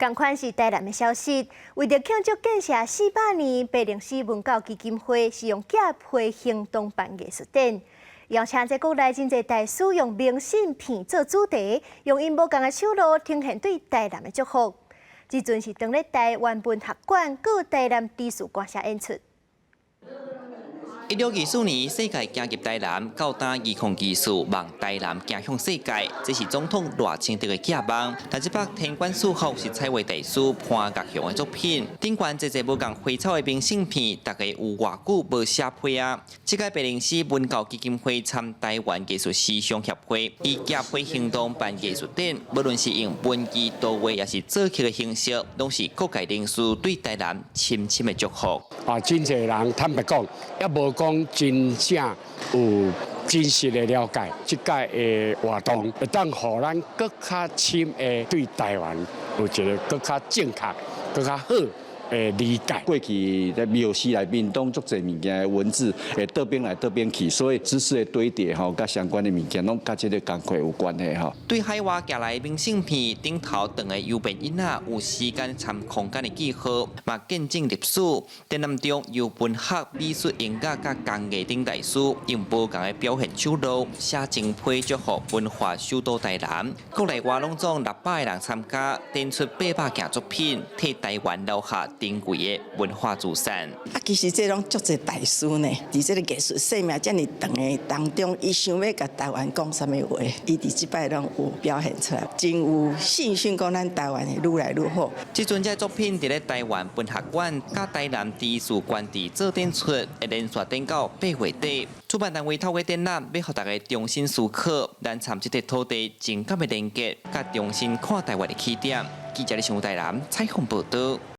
仝款是台南的消息，為著慶祝建社400年，白靈絲文教基金會是用寄批行動辦藝術展，邀請這國內真濟大師用明信片做主題，用𪜶無仝的手路呈現對台南的祝福。這陣是佇咧台灣文學館佮台南知事館社演出。1924年，世界行入台南，到今2024，望台南行向世界，這是總統賴清德的寄望。但這幅天官賜福是彩畫大師潘岳雄的作品。頂懸濟濟無仝花草的明信片，大家有偌久無寫批啊？這屆白靈絲文教基金會參台灣藝術時尚協會，以寄批行動辦藝術展，無論是用文字、圖畫，抑是做曲的形式，攏是各界人士對台南深深的祝福。啊，真濟人坦白講，猶無講真正有真實的了解，這屆的活動會當予咱閣較深的對台灣有一個閣較正確、閣較好的理解。過去佇廟寺內面，攏足濟物件的文字會倒反來倒反去，所以知識的堆疊吼，佮相關的物件攏佮這個工課有關係吼。對海外寄來明信片頂頭長的郵便印仔，有時間參空間的記號，嘛見證歷史。展覽中由文學、美術、音樂佮工藝等大師用無仝的表現手路，寫情批祝福文化首都台南。國內外攏總600個人參加，展出800件作品，替台灣留下珍貴的文化資產。啊，其實這攏足濟大師呢，佇這個藝術生命遮爾長的當中，伊想欲共台灣講啥物話，伊佇這擺攏有表現出來，真有信心講咱台灣會愈來愈好。這陣這作品佇咧台灣文學館佮台南知事官邸做展出，會連續展到8月底。主辦單位透過展覽，欲予大家重新思考，咱參這塊土地情感的連結，佮重新看台灣的起點。記者李新台南採訪報導。